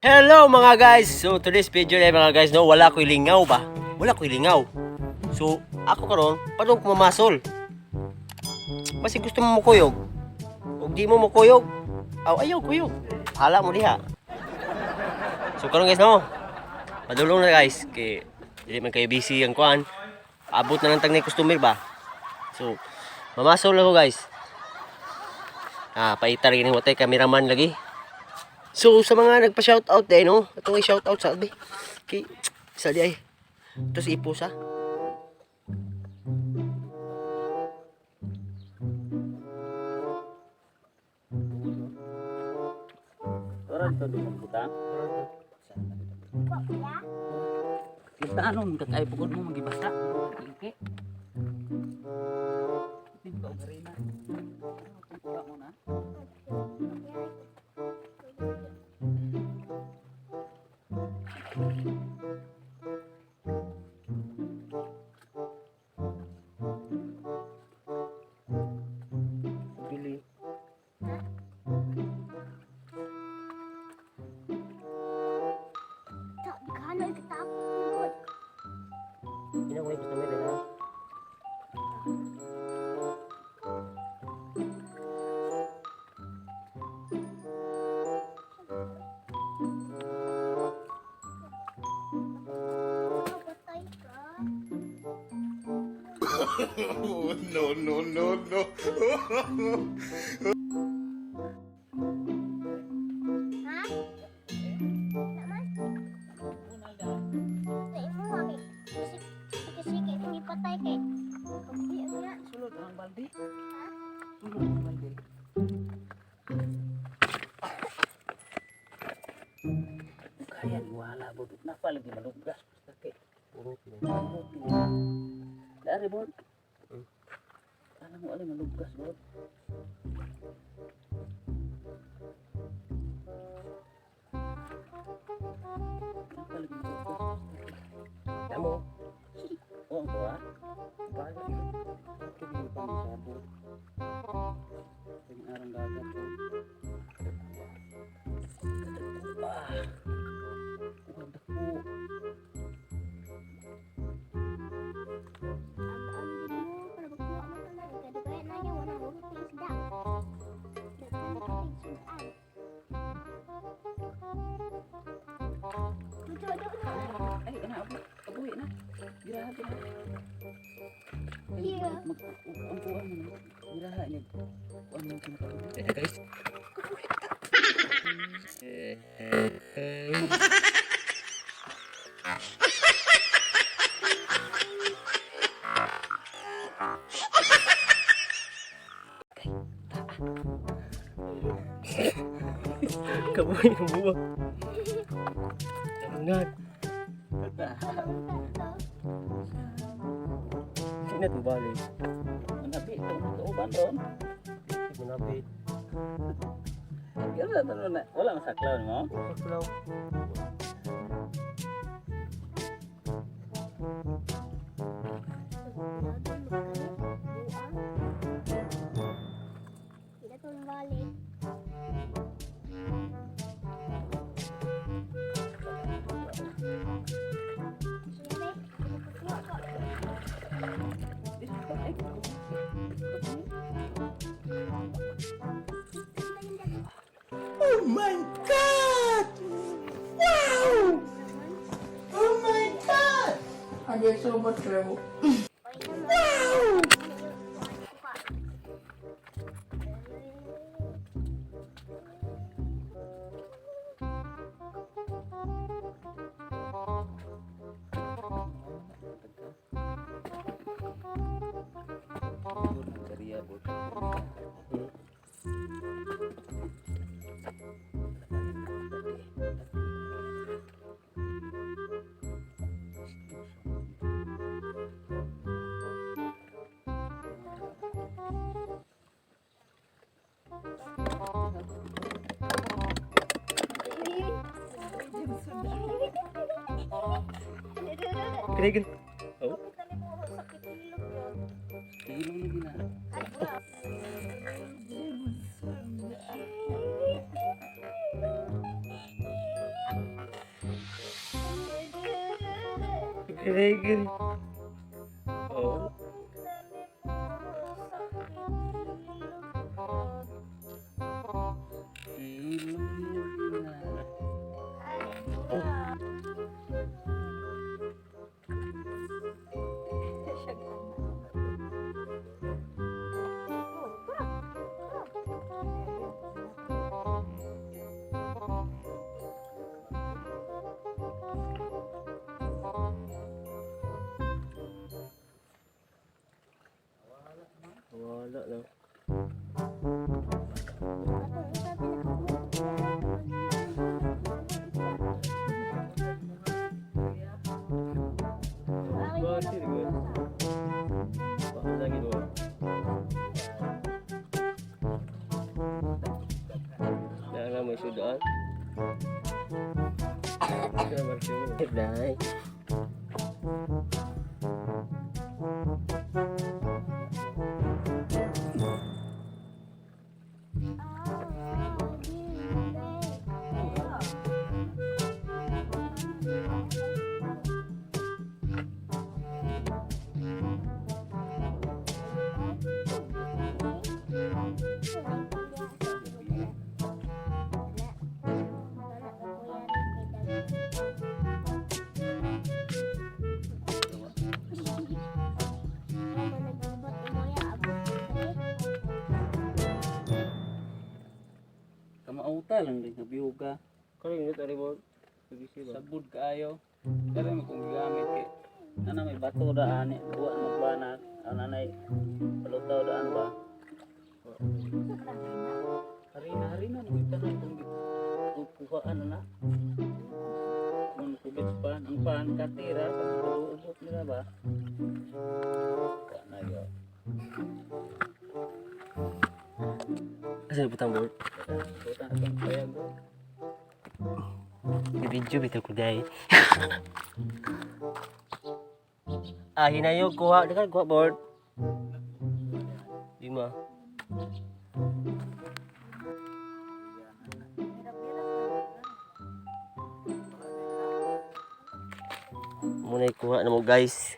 Hello, mga guys! So today's video na, mga guys, no, wala ko'y lingaw ba? Wala ko'y lingaw. So ako karon, padung ko mamasol. Basi gusto mo mukuyog. Ug di mo mukuyog, aw ayaw kuyog. Hala mo diha. So karon, guys, no, padulong na, guys, kay dili man kayo busy ang kuan. Abot na lang tag ni customer ba. So mamasol ako, guys. Ah, paita rin ni watay cameraman lagi. So sa mga nagpa-shoutout din, no? Ito ay shoutout sa abi. Kay sa di ay. Ito si Ipusa. Ora ito di butang. Kita ano kay pugod mo magibasa. Iki. Hindi ba og na? Kuha mo na. Bili. Kano ikatapon? Ina ko customer na. Patay ka. Oh, no, no, no, no. Ha? Naman? Sa imo kay sige sige kung ipatay kay kabuhi ang nga. Sulod ang balde. Sulod ang balde. Kaya wala bo na pa lagi malugas basta kay. Dari bon. Alam mo alay malugas bon. Napa lagi malugas basta kay. Damo. Oh, ang kuha. Balik. Ito yung pang sabot. Yung arang dagat ko. Ah. Uwag dako. Ang gid mo para magkuha mo tanan kay dugayan na niya wala mo isda. Daghan ka tig sudan. Dudo, dudo. Ay, ana, abu. Abuhi na. Giraha, giraha. Ay, Yeah. mag, ang kuha mo. Giraha niya. Kuha mo kinakain. Eh, guys. Kabuhi ng buwak. Tangan. Sino itong bali? Manabi, ito. Kauban ron. Manapit. Wala, wala, wala masaklaw mo. Saklaw. Tidak turun balik. Ay, Oh my God! Wow! Oh my God! I so much travel. Wow! Kariya, bro. Kinigan. Oh. Ilong na gina. Kini kini. Oh. Wala na. Katong usa pinakabuhi. Bakit gud? Bakit lagi doon? Nala may sudaan. Dai. Kamauta lang din nabiyuga. Kani nito ari mo. BBC ba? Sabod kaayo. Pero mo kung gigamit kay ana may bato daan eh, buwa magbanat. Ana nay palutaw daan ba? Harina harina mo tanan kung kukuhaan na. Kung kubit pan, ang pan katira pag nila ba? Wa na yo. Asa butang board? Butang atong payag. Video bitaw ko dai. Ah, hinayo kuha, dekat kuha board. Lima. Muna kuha na mo, guys.